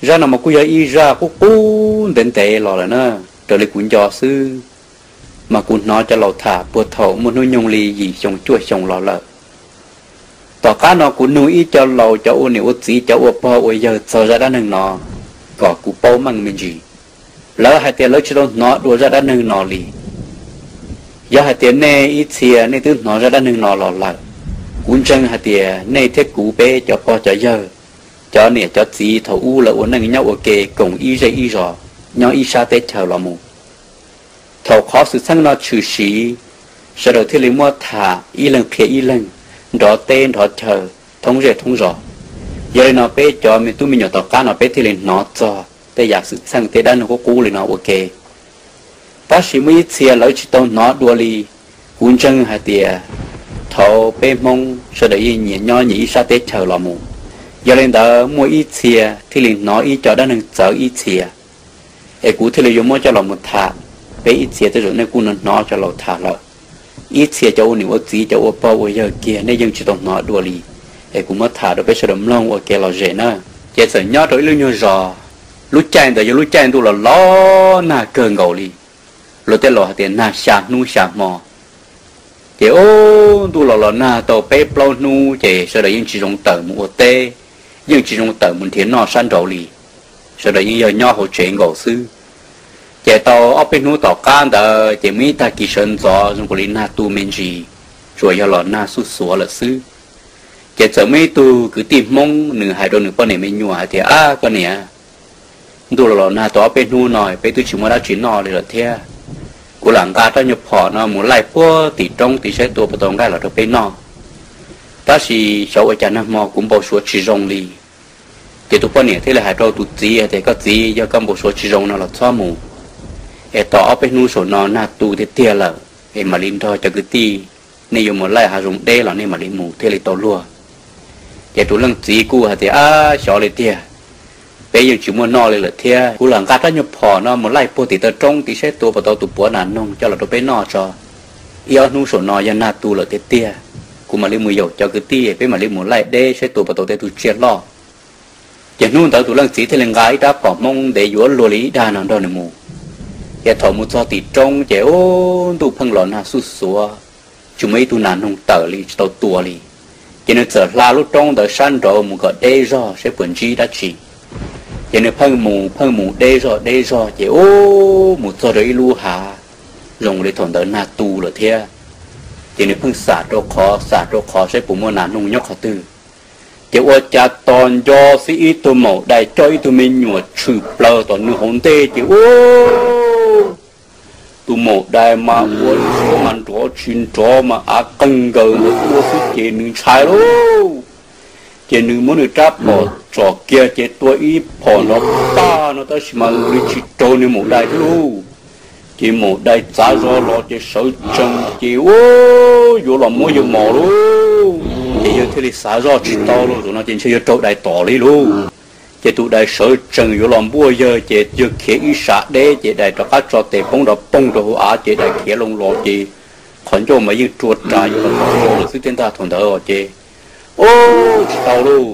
Zaj no mas kuj yog ib zaj qub qub ntev ntev los lawm na, raws li kuv nco xwb, mas kuv hnov cov laus tham puag thaum muaj hnub nyoog li yim xyoo cuaj xyoo los lawm. Tom qab no kuv nug ib co laus, cov ua niam ua txiv, cov ua pog ua yawg txog zaj dab neeg no, kom kuv paub meej me ntsis. Lawv hais tias lawv tsis tau hnov dua zaj dab neeg no li. Yog hais tias nej ib txhia nej twb hnov zaj dab neeg no los lawm, kuv ntseeg hais tias nej thiab kuv peb cov pog cov yawg, cov niam cov txiv thaum ub lawv ua neej nyob ua ke koom ib zej ib zos, nyob ib sab teb chaws los mus. Thaum qhov xwm txheej no tshwm sim, sawv daws thiaj li muab tham ib leeg qhia ib leeg, nrov teb nrov chaw, thoob zej thoob zos. Yog li no peb cov me tub me nyuam tom qab no peb thiaj li hnov txog tej yam xwm txheej tej dab neeg qub qub li no ua ke. Tab sis muaj ib txhia lawv tsis tau hnov dua li. Kuv ntseeg hais tias thaum peb Hmoob sawv daws yeej nyias nyob nyias ib sab teb chaws los mus, yog li ntawd muaj ib txhia thiaj li hnov ib co dab neeg txawv ib txhia, es kuv thiaj li yuav muab coj los mus tham. Peb ib txhia tej zaum nej kuj hnov cov laus tham lawm, ib txhia cov ua niam ua txiv cov ua pog ua yawg kiag nej yeej tsis tau hnov dua li, es kuv muab tham rau peb sawv daws mloog ua kev lom zem na. Ces txawm nyob rau ib lub nyuag zos, lub caij ntawd yog lub caij ntuj los los nag kawg nkaus li. Luag tej laus hais tias nag xya hnub xya hmo. Ces ub, ntuj los los nag tau peb plaub hnub ces sawv daws yeej tsis zoo tawm mus ua teb, yeej tsis zoo tawm mus nrhiav noj sab nraud li. Sawv daws yeej yog nyob hauv tsev nkaus xwb. Ces tau ob peb hnub tom qab ntawd ces muaj ib tag kis sawv ntxov zoo nkaus li nag tu me ntsis, tsuas yog los nag xuj xuav lawm xwb. Ces txawm muaj ib tug kwv tij Hmoob nws hais rau nws poj niam me nyuam hais tias, Ab koj niam, ntuj los los nag tau ob peb hnub no peb twb tsis muaj dab tsi noj li lawm thiab. Kuv lam nqa rab nyuag phom no mus laij puag tim roob tim saib tua puas tau nqaij los rau peb noj. Tab sis xyov ua cas nag hmo kuv npau suav tsis zoo li. Ces tus poj niam thiaj li hais rau tus txiv hais tias, Koj txiv, yog koj npau suav tsis zoo no los txhob mus, es tos ob peb hnub saum no nag tu tiag tiag lawm es mam li nrog cov kwv tij nej yuav mus laij hav zoov deb los nej mam li mus thiaj li tau luag. Ces tus leej txiv kuj hais tias, Ab, xyov li tiag, peb yeej tsis muaj noj li lawm thiab. Kuv lam nqa rab nyuag phom no mus laij puag tim taw roob tim saib tua puas tau tus puav nas noog coj los rau peb noj tso. Ib ob hnub saum no yog nag tu lawm tiag tiag, kuv mam li mus yaum cov kwv tij peb mam li mus laij deb saib tua puas tau tej tus tsiaj loj. Ces hnub ntawd tus leej txiv thiaj li nqa ib rab phom Hmoob ntev yuav luag li ib dag no nrog nws mus. Ces thaum mus txog tim roob ces ub, ntuj pheej los nag xuj xuav, tsis muaj ib tug nas noog tawm li tsis tau tua li. Ces nws txawm hla lub roob ntawd sab nraud mus kom deb zog saib puas ntsib dab tsi. Ces nws pheej mus pheej mus deb zog deb zog ces ub, mus txog rau ib lub hav zoo li thaum ntawd nag tu lawm thiab. Ces nws pheej xam rau qhov xam rau qhov saib puas muaj nas noog nyob qhov twg. Ces ua cas tos nco xwb ib tug maum dais coj ib tug me nyuam tshwm plaws tom nws hauv ntej ces ub, tus maum dais mas ua nrov mas nrov tsis nrov mas av qeeg nkaws ntawd tuaj xwb ces nws ntshai lauj. Ces nws muab nws rab phom tsom kiag ces tua ib phom nrov tag no tab sis mas li tsis raug nws maum dais thiab lauj. Ces maum dais txav zog los ces sawv tsees ces ub, yuav los muab yawg mos lauj. Ces yawg thiaj li xav zoj tsis tau lauj, zaum no ces ntshe yuav raug dais tom li lauj. Ces tus dais sawv tsees yuav los npuaj yawg ces yawg khiav ib sab deb ces dais rov qab tso tes poob nrov poog rau hauv av ces dais khiav loo los ces qhov ncauj mas yeej rua ras yuav los tom xwb thiab ntag thaum ntawd ces ub, tsis tau lauj.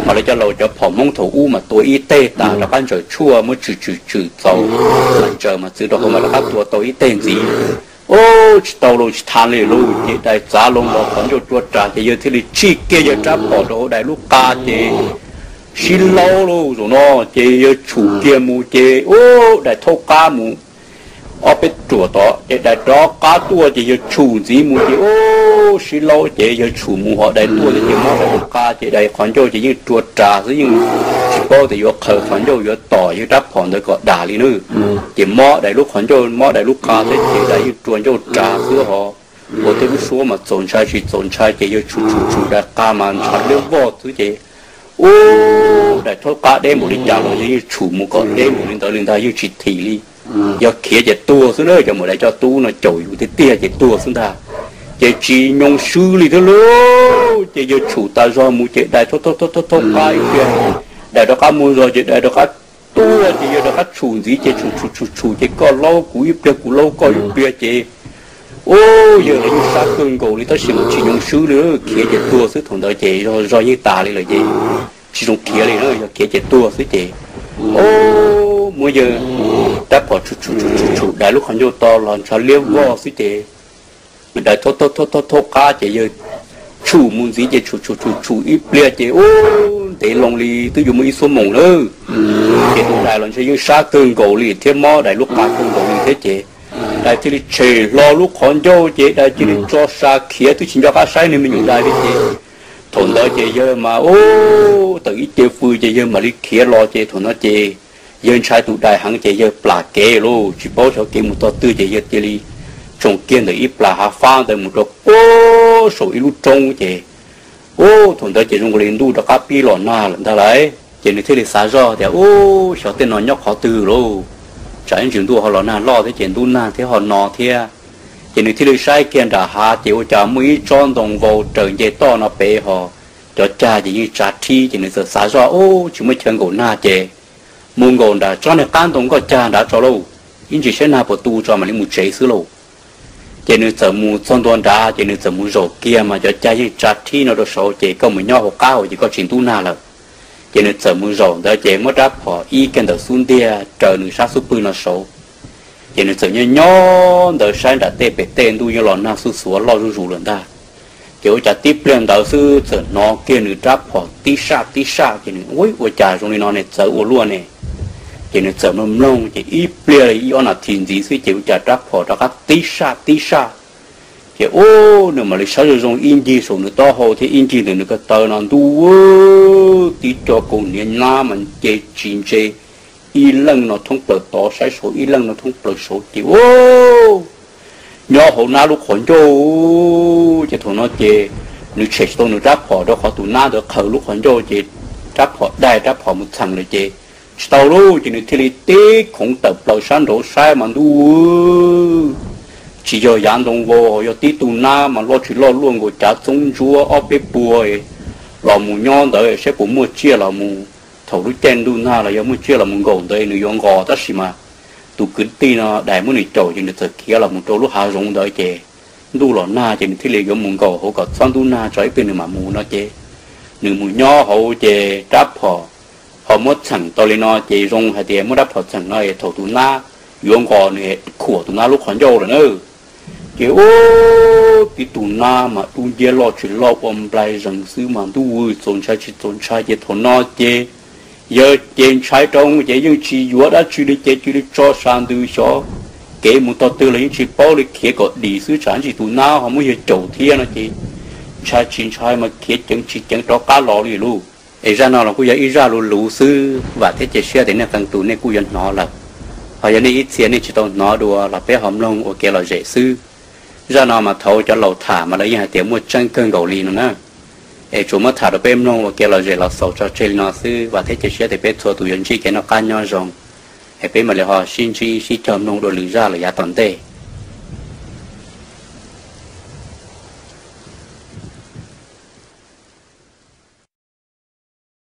Mas lawv cov laus cov phom Hmoob thaum ub mas tua ib teg tas rov qab ntsaws tshuaj muab tswm tswm tswm txaus, mas ntsaws mas txwv rau hauv mas rov qab tua tau ib teg ntxiv. Ub, tsis tau lauj, tsis tha li lauj. Ces dais txav loo los qhov ncauj rua ras ces yawg thiaj li tsij kiag yawg rab phom rau hauv dais lub qa ces sib laub lauj. Zaum no ces yawg tshum kiag mus ces ub, dais thaub qab mus ob peb ruam tod ces dais rov qab tuaj ces yawg tshum ntxiv mus ces ub, sib laub ces yawg tshum mus ho dais tuaj thiab ces mob dais lub qa ces dais qhov ncauj ces yeej rua ras xwb, yeej tsis paub tias yuav qhaws qhov ncauj yuav tom yawg rab phom ntawd kom dam li na. Ces mob dais lub qhov ncauj mob dais lub qa thiab ces dais yeej rua ncauj ras xwb ho. Ua tej lub suab mas txaus ntshai tsis txaus ntshai ces yawg tshum tshum tshum dais qa mas ntshav liab voj xwb ces ub, dais thaub qab deb npaum li cas los yawg yeej tshum mus kom deb npaum li ntawd li ntag yeej tsis thim li. Yog khiav ces tuag xwb na, cov maum dais coj tub no caum yus tiag tiag ces tuag xwb ntag. Ces tsis nyoo swb li thiab lauj, ces yawg tshum tas zog mus ces dais thaub thaub thaub qab ib pliag, dais rov qab mus zog ces dais rov qab tuaj ces yawg rov qab tshum ntxiv ces tshum tshum tshum tshum ces koj laub kuv ib pliag kuv laub koj ib pliag ces ub, yawg los yeej sab kawg nkaus li tab sis mas tsis nyoo swb li, khiav ces tuag xwb thaum ntawd ces zog yeej tas li lawm ces tsis zoo khiav li na, yog khiav ces tuag xwb ces, o, muab yawg rab phom tshum tshum tshum tshum dais lub qhov ncauj to los ntshav liab vog xwb ces dais thab thab thab qab ces yawg tshum mus ntxiv ces tshum tshum tshum tshum ib pliag ces ub, ntev loo li twb yuav muaj ib xuab moos lawm. Ces tus dais los ntshe yeej sab kawg nkaus li thiab mob dais lub qa kawg nkaus li thiab ces dais thiaj li tshem hlo lub qhov ncauj ces dais cia li tso sa khiav twb tsis nco qab saib niag me nyuam dais li ces thaum ntawd ces yawg mas ub tawm ib ce fws ces yawg mam li khiav los ces thaum no ces yawg ntshai tus dais heev ces yawg plam kev lauj, tsis paub xyov kev mus tog twg ces yawg cia li tsoo kiag ntawm ib plas hav fab ntawd mus rau puag saum ib lub roob ces ub thaum ntawd ces zoo li ntuj rov qab pib los nag lawm ntag lauj. Ces nws thiaj li xav zoj tias ub xyov tej no nyob qhov twg lauj, tsam ib ntsis ntuj ho los nag loj thiab ces ntub nag thiab ho no thiab. Ces nws thiaj li saib kiag nram hav ces ua cas muaj ib tsob ntoo vau raws nce toj no pem ho cov cag ces yeej tsa rhib ces nws txawm xav zoj ub tsis muaj chaw nkaum nag ces mus nkaum nram tsob niag qab ntoo nkoj cag nrad tso lauj, ib ntsis saib nag puas tu tso mam li mus tsev xwb lauj. Ces nws txawm mus txog ntua nrad ces nws txawm mus zaum kiag mas cov cag yeej tsa rhib no rau saud ces koj mus nyob hauv qab hauv ces koj tsis ntub nag lawm. Ces nws txawm mus zaum ntawd ces muab rab phom ib kiag ntawm xub ntiag raws nws sab xub pwg no saud. Ces nws txawm nyob nyob ntawd saib nram tej pem tej ntuj yeej los nag xuj xuav loj zuj zus lawm ntag. Ces ua cas tib pliag ntawd xwb txawm hnov kiag nws rab phom tib saj tib saj ces nws ua cas zoo li no ne, txawv ua luaj ne. Ces nws txawm mloog mloog ces ib pliag ib ob nas this ntxiv xwb ces ua cas rab phom rov qab tib saj tib saj. Ces ub nws mam li saib zoo zoo ib ncig saum nws taub hau thiab ib ncig ntawm nws ko taw no ntuj, tib co kaus hniav nab mas nce tsis ntse, ib leej no thoob plaws tod saib saud ib leej no thoob plaws saud ces ub nyob hauv nab lub qhov ncauj. Ces thaum no ces nws tshem tsis tau nws rab phom rau qhov tus nab ntawd qhaws lub qhov ncauj ces rab phom daig rab phom mus txheem lawm ces tsis tau lauj. Ces nws thiaj li tib khoov tawm plaws sab nraud saib mas ntuj, tsis yog yav ntoo vau, yog tib tug nab mas loj tsis loj luaj nkaus cav txoob ntsuab ob peb puag los mus nyob ntawd saib puas muaj tsiaj los mus. Thaum lub caij ntuj nag los yog muaj tsiaj los mus nkaum ntawd nws yuav nqos tab sis mas tus kwv tij no dais muab nws caum ces nws txawm khiav los mus rau lub hav zoov ntawd ces ntuj los nag ces nws thiaj li yuav mus nkaum hauv kom txhob ntub nag tso ib pliag nws mam mus no ces nws mus nyob hauv ces rab phom ho muab txheem tau li no ces zoo hais tias muab rab phom txheem no thaum tus nab yuav nqos nws khuam tus nab lub qhov ncauj lawm na. Ces ub tib tug nab mas dub nciab loj tsis loj ua nplai zees xwb mas ntuj, txaus ntshai tsis txaus ntshai ces thaum no ces yawg ces ntshai rau ces yeej tsis yuav dab tsi li ces cia li tso sa ntws xyov kev mus tog twg los yeej tsis paub li, khiav kom dim xwb tsam ntsis tus nab ho muab yawg caum thiab no ces ntshai tsis ntshai mas khiav ceev tsis ceev rov qab los li lauj. Es zaj no los kuj yog ib zaj luv luv xwb, vam thiab cia siab tias nej qee tus nej kuj yuav hnov lawm. Ho yog nej ib txhia nej tsis tau hnov dua los peb ho mloog ua kev lom zem xwb. Zaj no mas thaum cov laus tham mas lawv yeej hais tias muaj tseeb kawg nkaus li no na. Es tsuas muab tham rau peb mloog ua kev lom zem los xaus tso tseg li no xwb, vam thiab cia siab tias peb txhua tus yuav ntsib kev noj qab nyob zoo. Es peb mam li ho sib ntsib sib cog mloog dua lwm zaj lawm yav tom ntej.